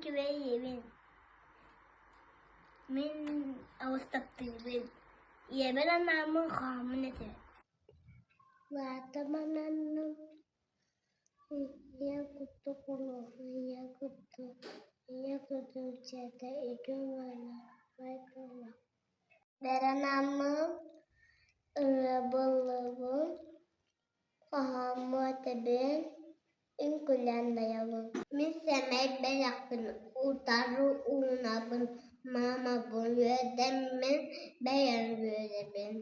Күбэй ийэбин. Мин олус таптыыбын. Ийэбэр анааммын хоһооммун этэбин. Лаатым ананным ийэ курдук улууһу, ийэ курдук, ийэ курдук дьиэтэ үтүө-мааны Бэр анааммын ырыабыллыбын, хоһооммун этэбин, үҥкүүлээн дайабын. Мин сэмэй бэлэхпин утары уунабын, маамабын үөрдэммин, бэйэм үөрэбин.